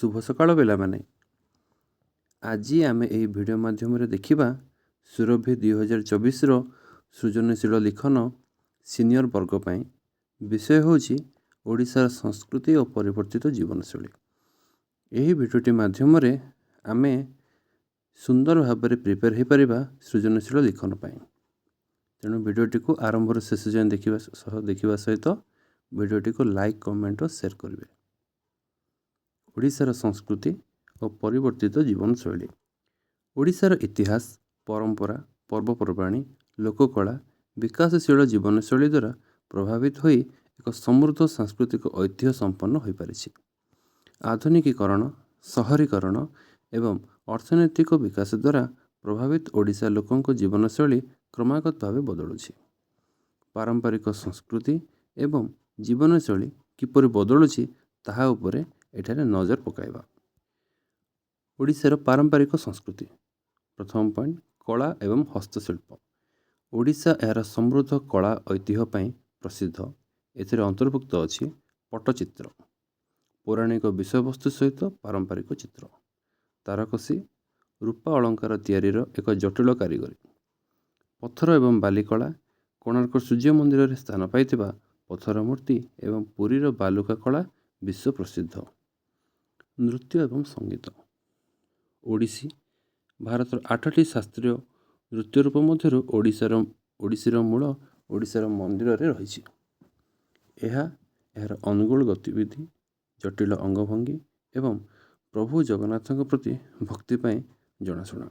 ଶୁଭ ସକାଳ ପିଲାମାନେ। ଆଜି ଆମେ ଏହି ଭିଡ଼ିଓ ମାଧ୍ୟମରେ ଦେଖିବା ସୁରଭି 2024ର ସୃଜନଶୀଳ ଲିଖନ ସିନିୟର ବର୍ଗ ପାଇଁ। ବିଷୟ ହେଉଛି ଓଡ଼ିଶାର ସଂସ୍କୃତି ଓ ପରିବର୍ତ୍ତିତ ଜୀବନଶୈଳୀ। ଏହି ଭିଡ଼ିଓଟି ମାଧ୍ୟମରେ ଆମେ ସୁନ୍ଦର ଭାବରେ ପ୍ରିପେୟାର ହୋଇପାରିବା ସୃଜନଶୀଳ ଲିଖନ ପାଇଁ। ତେଣୁ ଭିଡ଼ିଓଟିକୁ ଆରମ୍ଭରୁ ଶେଷ ଯାଏଁ ଦେଖିବା ସହିତ ଭିଡ଼ିଓଟିକୁ ଲାଇକ୍, କମେଣ୍ଟ ଓ ସେୟାର କରିବେ। ଓଡ଼ିଶାର ସଂସ୍କୃତି ଓ ପରିବର୍ତ୍ତିତ ଜୀବନଶୈଳୀ। ଓଡ଼ିଶାର ଇତିହାସ, ପରମ୍ପରା, ପର୍ବପର୍ବାଣି, ଲୋକକଳା ବିକାଶଶୀଳ ଜୀବନଶୈଳୀ ଦ୍ୱାରା ପ୍ରଭାବିତ ହୋଇ ଏକ ସମୃଦ୍ଧ ସାଂସ୍କୃତିକ ଐତିହ୍ୟ ସମ୍ପନ୍ନ ହୋଇପାରିଛି। ଆଧୁନିକୀକରଣ, ସହରୀକରଣ ଏବଂ ଅର୍ଥନୈତିକ ବିକାଶ ଦ୍ୱାରା ପ୍ରଭାବିତ ଓଡ଼ିଶା ଲୋକଙ୍କ ଜୀବନଶୈଳୀ କ୍ରମାଗତ ଭାବେ ବଦଳୁଛି। ପାରମ୍ପରିକ ସଂସ୍କୃତି ଏବଂ ଜୀବନଶୈଳୀ କିପରି ବଦଳୁଛି, ତାହା ଉପରେ ଏଠାରେ ନଜର ପକାଇବା। ଓଡ଼ିଶାର ପାରମ୍ପରିକ ସଂସ୍କୃତି। ପ୍ରଥମ ପଏଣ୍ଟ, କଳା ଏବଂ ହସ୍ତଶିଳ୍ପ। ଓଡ଼ିଶା ଏହାର ସମୃଦ୍ଧ କଳା ଐତିହ୍ୟ ପାଇଁ ପ୍ରସିଦ୍ଧ। ଏଥିରେ ଅନ୍ତର୍ଭୁକ୍ତ ଅଛି ପଟ୍ଟଚିତ୍ର, ପୌରାଣିକ ବିଷୟବସ୍ତୁ ସହିତ ପାରମ୍ପରିକ ଚିତ୍ର, ତାରକସି, ରୂପା ଅଳଙ୍କାର ତିଆରିର ଏକ ଜଟିଳ କାରିଗରୀ, ପଥର ଏବଂ ବାଲିକଳା, କୋଣାର୍କ ସୂର୍ଯ୍ୟ ମନ୍ଦିରରେ ସ୍ଥାନ ପାଇଥିବା ପଥର ମୂର୍ତ୍ତି ଏବଂ ପୁରୀର ବାଲୁକା କଳା ବିଶ୍ୱ ପ୍ରସିଦ୍ଧ। ନୃତ୍ୟ ଏବଂ ସଙ୍ଗୀତ। ଓଡ଼ିଶୀ ଭାରତର ଆଠଟି ଶାସ୍ତ୍ରୀୟ ନୃତ୍ୟ ରୂପ ମଧ୍ୟରୁ ଓଡ଼ିଶୀର ମୂଳ ଓଡ଼ିଶାର ମନ୍ଦିରରେ ରହିଛି। ଏହା ଏହାର ଅନୁଗୁଳ ଗତିବିଧି, ଜଟିଳ ଅଙ୍ଗଭଙ୍ଗୀ ଏବଂ ପ୍ରଭୁ ଜଗନ୍ନାଥଙ୍କ ପ୍ରତି ଭକ୍ତି ପାଇଁ ଜଣାଶୁଣା।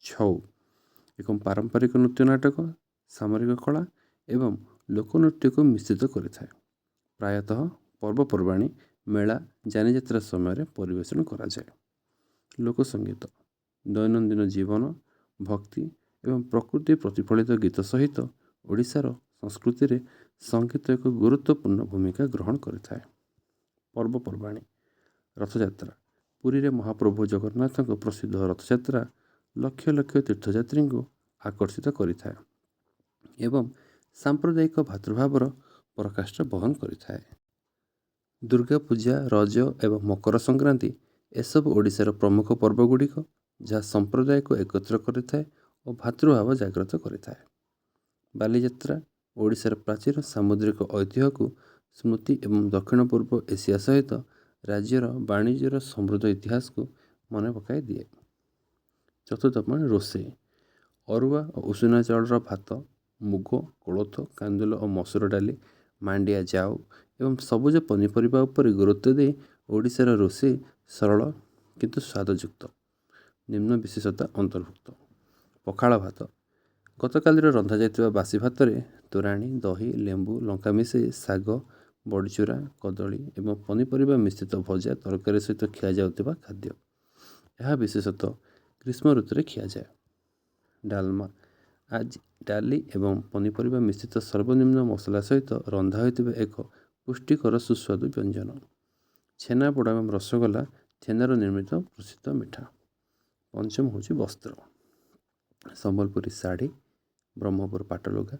ଛଉ ଏକ ପାରମ୍ପରିକ ନୃତ୍ୟ ନାଟକ, ସାମରିକ କଳା ଏବଂ ଲୋକନୃତ୍ୟକୁ ମିଶ୍ରିତ କରିଥାଏ। ପ୍ରାୟତଃ ପର୍ବପର୍ବାଣି, ମେଳା, ଯାନିଯାତ୍ରା ସମୟରେ ପରିବେଷଣ କରାଯାଏ। ଲୋକସଙ୍ଗୀତ ଦୈନନ୍ଦିନ ଜୀବନ, ଭକ୍ତି ଏବଂ ପ୍ରକୃତି ପ୍ରତିଫଳିତ ଗୀତ ସହିତ ଓଡ଼ିଶାର ସଂସ୍କୃତିରେ ସଙ୍ଗୀତ ଏକ ଗୁରୁତ୍ୱପୂର୍ଣ୍ଣ ଭୂମିକା ଗ୍ରହଣ କରିଥାଏ। ପର୍ବପର୍ବାଣି। ରଥଯାତ୍ରା। ପୁରୀରେ ମହାପ୍ରଭୁ ଜଗନ୍ନାଥଙ୍କ ପ୍ରସିଦ୍ଧ ରଥଯାତ୍ରା ଲକ୍ଷ ଲକ୍ଷ ତୀର୍ଥଯାତ୍ରୀଙ୍କୁ ଆକର୍ଷିତ କରିଥାଏ ଏବଂ ସାମ୍ପ୍ରଦାୟିକ ଭାତୃଭାବର ପରାକାଷ୍ଠା ବହନ କରିଥାଏ। ଦୁର୍ଗା ପୂଜା, ରଜ ଏବଂ ମକର ସଂକ୍ରାନ୍ତି ଏସବୁ ଓଡ଼ିଶାର ପ୍ରମୁଖ ପର୍ବଗୁଡ଼ିକ, ଯାହା ସମ୍ପ୍ରଦାୟକୁ ଏକତ୍ର କରିଥାଏ ଓ ଭାତୃଭାବ ଜାଗ୍ରତ କରିଥାଏ। ବାଲିଯାତ୍ରା ଓଡ଼ିଶାର ପ୍ରାଚୀନ ସାମୁଦ୍ରିକ ଐତିହ୍ୟକୁ ସ୍ମୃତି ଏବଂ ଦକ୍ଷିଣ ପୂର୍ବ ଏସିଆ ସହିତ ରାଜ୍ୟର ବାଣିଜ୍ୟର ସମୃଦ୍ଧ ଇତିହାସକୁ ମନେ ପକାଇ ଦିଏ। ଚତୁର୍ଥ ପଏଣ୍ଟ, ରୋଷେଇ। ଅରୁଆ ଓ ଉଷୁନା ଚାଉଳର ଭାତ, ମୁଗ, କୋଳଥ, କାନ୍ଦୁଲ ଓ ମସୁର ଡାଲି, ମାଣ୍ଡିଆ ଯାଉ ଏବଂ ସବୁଜ ପନିପରିବା ଉପରେ ଗୁରୁତ୍ୱ ଦେଇ ଓଡ଼ିଶାର ରୋଷେଇ ସରଳ କିନ୍ତୁ ସ୍ୱାଦଯୁକ୍ତ। ନିମ୍ନ ବିଶେଷତା ଅନ୍ତର୍ଭୁକ୍ତ। ପଖାଳ ଭାତ। ଗତକାଲିର ରନ୍ଧାଯାଇଥିବା ବାସି ଭାତରେ ତୋରାଣି, ଦହି, ଲେମ୍ବୁ, ଲଙ୍କା ମିଶାଇ ଶାଗ, ବଡ଼ିଚୁରା, କଦଳୀ ଏବଂ ପନିପରିବା ମିଶ୍ରିତ ଭଜା, ତରକାରୀ ସହିତ ଖିଆଯାଉଥିବା ଖାଦ୍ୟ। ଏହା ବିଶେଷତଃ ଗ୍ରୀଷ୍ମ ଋତୁରେ ଖିଆଯାଏ। ଡାଲମା। ଆଜି ଡାଲି ଏବଂ ପନିପରିବା ମିଶ୍ରିତ ସର୍ବନିମ୍ନ ମସଲା ସହିତ ରନ୍ଧା ହୋଇଥିବା ଏକ ପୁଷ୍ଟିକର ସୁସ୍ୱାଦୁ ବ୍ୟଞ୍ଜନ। ଛେନାପୋଡ଼ ଏବଂ ରସଗୋଲା ଛେନାରୁ ନିର୍ମିତ ପ୍ରସିଦ୍ଧ ମିଠା। ପଞ୍ଚମ ହେଉଛି ବସ୍ତ୍ର। ସମ୍ବଲପୁରୀ ଶାଢ଼ୀ, ବ୍ରହ୍ମପୁର ପାଟଲୁଗା,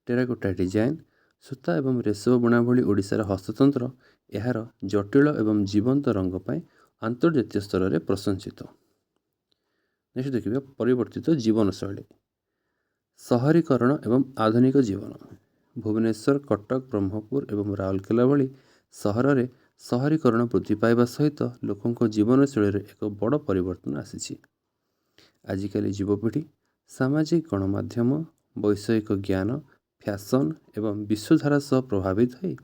ଟେରାକୋଟା ଡିଜାଇନ୍, ସୂତା ଏବଂ ରେଶମ ବୁଣା ଭଳି ଓଡ଼ିଶାର ହସ୍ତତନ୍ତ୍ର ଏହାର ଜଟିଳ ଏବଂ ଜୀବନ୍ତ ରଙ୍ଗ ପାଇଁ ଆନ୍ତର୍ଜାତୀୟ ସ୍ତରରେ ପ୍ରଶଂସିତ। ନେକ୍ସଟ ଦେଖିବା ପରିବର୍ତ୍ତିତ ଜୀବନଶୈଳୀ। ସହରୀକରଣ ଏବଂ ଆଧୁନିକ ଜୀବନ। ଭୁବନେଶ୍ୱର, କଟକ, ବ୍ରହ୍ମପୁର ଏବଂ ରାଉରକେଲା ଭଳି ସହରରେ ସହରୀକରଣ ବୃଦ୍ଧି ପାଇବା ସହିତ ଲୋକଙ୍କ ଜୀବନଶୈଳୀରେ ଏକ ବଡ଼ ପରିବର୍ତ୍ତନ ଆସିଛି। ଆଜିକାଲି ଯୁବପିଢ଼ି ସାମାଜିକ ଗଣମାଧ୍ୟମ, ବୈଷୟିକ ଜ୍ଞାନ, ଫ୍ୟାସନ୍ ଏବଂ ବିଶ୍ୱଧାରା ସହ ପ୍ରଭାବିତ ହୋଇ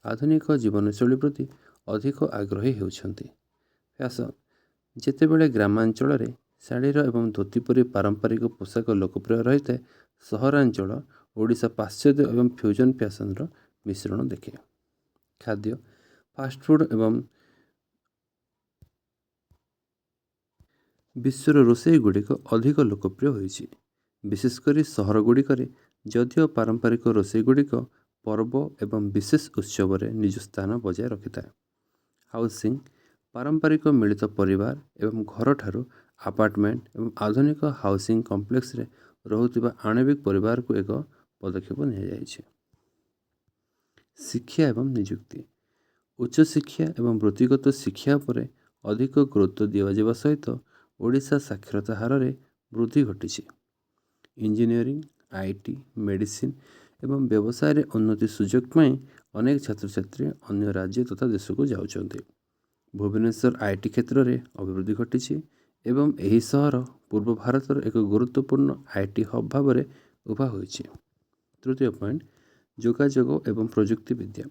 ଆଧୁନିକ ଜୀବନଶୈଳୀ ପ୍ରତି ଅଧିକ ଆଗ୍ରହୀ ହେଉଛନ୍ତି। ଫ୍ୟାସନ୍। ଯେତେବେଳେ ଗ୍ରାମାଞ୍ଚଳରେ ଶାଢ଼ୀର ଏବଂ ଧୋତି ପରି ପାରମ୍ପରିକ ପୋଷାକ ଲୋକପ୍ରିୟ ରହିଥାଏ, ସହରାଞ୍ଚଳ ଓଡ଼ିଶା ପାଶ୍ଚାତ୍ୟ ଏବଂ ଫ୍ୟୁଜନ୍ ଫ୍ୟାସନ୍ର ମିଶ୍ରଣ ଦେଖେ। ଖାଦ୍ୟ। ଫାଷ୍ଟଫୁଡ଼୍ ଏବଂ ବିଶ୍ୱର ରୋଷେଇ ଗୁଡ଼ିକ ଅଧିକ ଲୋକପ୍ରିୟ ହୋଇଛି, ବିଶେଷ କରି ସହରଗୁଡ଼ିକରେ, ଯଦିଓ ପାରମ୍ପରିକ ରୋଷେଇ ଗୁଡ଼ିକ ପର୍ବ ଏବଂ ବିଶେଷ ଉତ୍ସବରେ ନିଜ ସ୍ଥାନ ବଜାୟ ରଖିଥାଏ। ହାଉସିଂ। ପାରମ୍ପରିକ ମିଳିତ ପରିବାର ଏବଂ ଘରଠାରୁ ଆପାର୍ଟମେଣ୍ଟ ଏବଂ ଆଧୁନିକ ହାଉସିଂ କମ୍ପ୍ଲେକ୍ସରେ ରହୁଥିବା ଆଣବିକ ପରିବାରକୁ ଏକ ପଦକ୍ଷେପ ନିଆଯାଇଛି। ଶିକ୍ଷା ଏବଂ ନିଯୁକ୍ତି। ଉଚ୍ଚଶିକ୍ଷା ଏବଂ ବୃତ୍ତିଗତ ଶିକ୍ଷା ଉପରେ ଅଧିକ ଗୁରୁତ୍ୱ ଦିଆଯିବା ସହିତ ଓଡ଼ିଶା ସାକ୍ଷରତା ହାରରେ ବୃଦ୍ଧି ଘଟିଛି। ଇଞ୍ଜିନିୟରିଂ, IT, medicine ଏବଂ ବ୍ୟବସାୟରେ ଉନ୍ନତି ସୁଯୋଗ ପାଇଁ ଅନେକ ଛାତ୍ରଛାତ୍ରୀ ଅନ୍ୟ ରାଜ୍ୟ ତଥା ଦେଶକୁ ଯାଉଛନ୍ତି। ଭୁବନେଶ୍ୱର IT କ୍ଷେତ୍ରରେ ଅଭିବୃଦ୍ଧି ଘଟିଛି ଏବଂ ଏହି ସହର ପୂର୍ବ ଭାରତର ଏକ ଗୁରୁତ୍ୱପୂର୍ଣ୍ଣ IT hub ଭାବରେ ଉଭା ହୋଇଛି। ତୃତୀୟ ପଏଣ୍ଟ, ଯୋଗାଯୋଗ ଏବଂ ପ୍ରଯୁକ୍ତିବିଦ୍ୟା।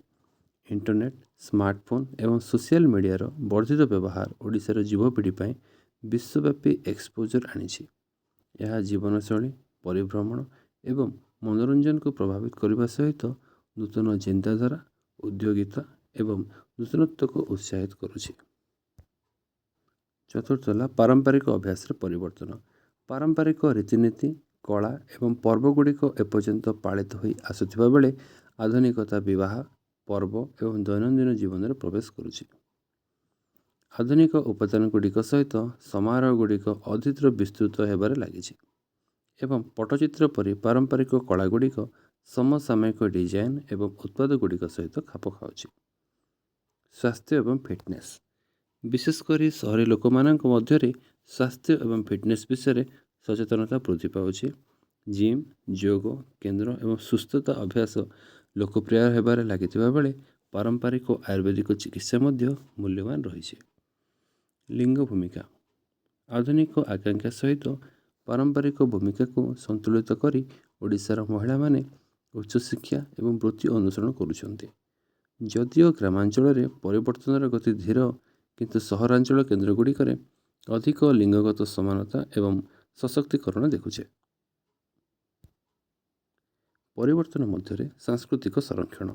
ଇଣ୍ଟରନେଟ୍, ସ୍ମାର୍ଟଫୋନ୍ ଏବଂ ସୋସିଆଲ ମିଡ଼ିଆର ବର୍ଦ୍ଧିତ ବ୍ୟବହାର ଓଡ଼ିଶାର ଯୁବପିଢ଼ି ପାଇଁ ବିଶ୍ୱବ୍ୟାପୀ ଏକ୍ସପୋଜର ଆଣିଛି। ଏହା ଜୀବନଶୈଳୀ, ପରିଭ୍ରମଣ ଏବଂ ମନୋରଞ୍ଜନକୁ ପ୍ରଭାବିତ କରିବା ସହିତ ନୂତନ ଚିନ୍ତାଧାରା, ଉଦ୍ୟୋଗିତା ଏବଂ ନୂତନତ୍ୱକୁ ଉତ୍ସାହିତ କରୁଛି। ଚତୁର୍ଥ ହେଲା ପାରମ୍ପରିକ ଅଭ୍ୟାସରେ ପରିବର୍ତ୍ତନ। ପାରମ୍ପରିକ ରୀତିନୀତି, କଳା ଏବଂ ପର୍ବଗୁଡ଼ିକ ଏପର୍ଯ୍ୟନ୍ତ ପାଳିତ ହୋଇ ଆସୁଥିବା ବେଳେ ଆଧୁନିକତା ବିବାହ, ପର୍ବ ଏବଂ ଦୈନନ୍ଦିନ ଜୀବନରେ ପ୍ରବେଶ କରୁଛି। ଆଧୁନିକ ଉପାଦାନ ଗୁଡ଼ିକ ସହିତ ସମାରୋହ ଗୁଡ଼ିକ ଅଧିକ ବିସ୍ତୃତ ହେବାରେ ଲାଗିଛି ଏବଂ ପଟ୍ଟଚିତ୍ର ପରି ପାରମ୍ପରିକ କଳାଗୁଡ଼ିକ ସମସାମୟିକ ଡିଜାଇନ୍ ଏବଂ ଉତ୍ପାଦ ଗୁଡ଼ିକ ସହିତ ଖାପ ଖାଉଛି। ସ୍ୱାସ୍ଥ୍ୟ ଏବଂ ଫିଟନେସ୍। ବିଶେଷ କରି ସହରୀ ଲୋକମାନଙ୍କ ମଧ୍ୟରେ ସ୍ୱାସ୍ଥ୍ୟ ଏବଂ ଫିଟନେସ୍ ବିଷୟରେ ସଚେତନତା ବୃଦ୍ଧି ପାଉଛି। ଜିମ୍, ଯୋଗ କେନ୍ଦ୍ର ଏବଂ ସୁସ୍ଥତା ଅଭ୍ୟାସ ଲୋକପ୍ରିୟ ହେବାରେ ଲାଗିଥିବା ବେଳେ ପାରମ୍ପରିକ ଆୟୁର୍ବେଦିକ ଚିକିତ୍ସା ମଧ୍ୟ ମୂଲ୍ୟବାନ ରହିଛି। ଲିଙ୍ଗ ଭୂମିକା। ଆଧୁନିକ ଆକାଂକ୍ଷା ସହିତ ପାରମ୍ପରିକ ଭୂମିକାକୁ ସନ୍ତୁଳିତ କରି ଓଡ଼ିଶାର ମହିଳାମାନେ ଉଚ୍ଚଶିକ୍ଷା ଏବଂ ବୃତ୍ତି ଅନୁସରଣ କରୁଛନ୍ତି। ଯଦିଓ ଗ୍ରାମାଞ୍ଚଳରେ ପରିବର୍ତ୍ତନର ଗତି ଧୀର, କିନ୍ତୁ ସହରାଞ୍ଚଳ କେନ୍ଦ୍ରଗୁଡ଼ିକରେ ଅଧିକ ଲିଙ୍ଗଗତ ସମାନତା ଏବଂ ସଶକ୍ତିକରଣ ଦେଖୁଛେ। ପରିବର୍ତ୍ତନ ମଧ୍ୟରେ ସାଂସ୍କୃତିକ ସଂରକ୍ଷଣ।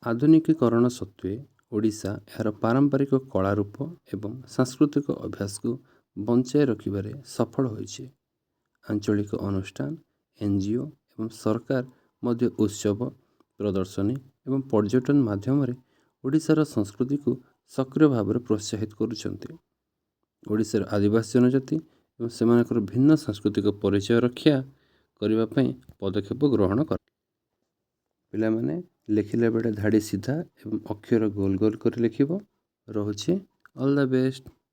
ଆଧୁନିକୀକରଣ ସତ୍ତ୍ୱେ ଓଡ଼ିଶା ଏହାର ପାରମ୍ପରିକ କଳା ରୂପ ଏବଂ ସାଂସ୍କୃତିକ ଅଭ୍ୟାସକୁ ବଞ୍ଚାଇ ରଖିବାରେ ସଫଳ ହୋଇଛି। ଆଞ୍ଚଳିକ ଅନୁଷ୍ଠାନ, ଏନଜିଓ ଏବଂ ସରକାର ମଧ୍ୟ ଉତ୍ସବ, ପ୍ରଦର୍ଶନୀ ଏବଂ ପର୍ଯ୍ୟଟନ ମାଧ୍ୟମରେ ଓଡ଼ିଶାର ସଂସ୍କୃତିକୁ ସକ୍ରିୟ ଭାବରେ ପ୍ରୋତ୍ସାହିତ କରୁଛନ୍ତି। ଓଡ଼ିଶାର ଆଦିବାସୀ ଜନଜାତି ଏବଂ ସେମାନଙ୍କର ଭିନ୍ନ ସାଂସ୍କୃତିକ ପରିଚୟ ରକ୍ଷା କରିବା ପାଇଁ ପଦକ୍ଷେପ ଗ୍ରହଣ କର। ପିଲାମାନେ, ଲେଖିଲା ବେଳେ ଧାଡ଼ି ସିଧା ଏବଂ ଅକ୍ଷର ଗୋଲ ଗୋଲ କରି ଲେଖିବ। ରହୁଛି, ଅଲ୍ the best.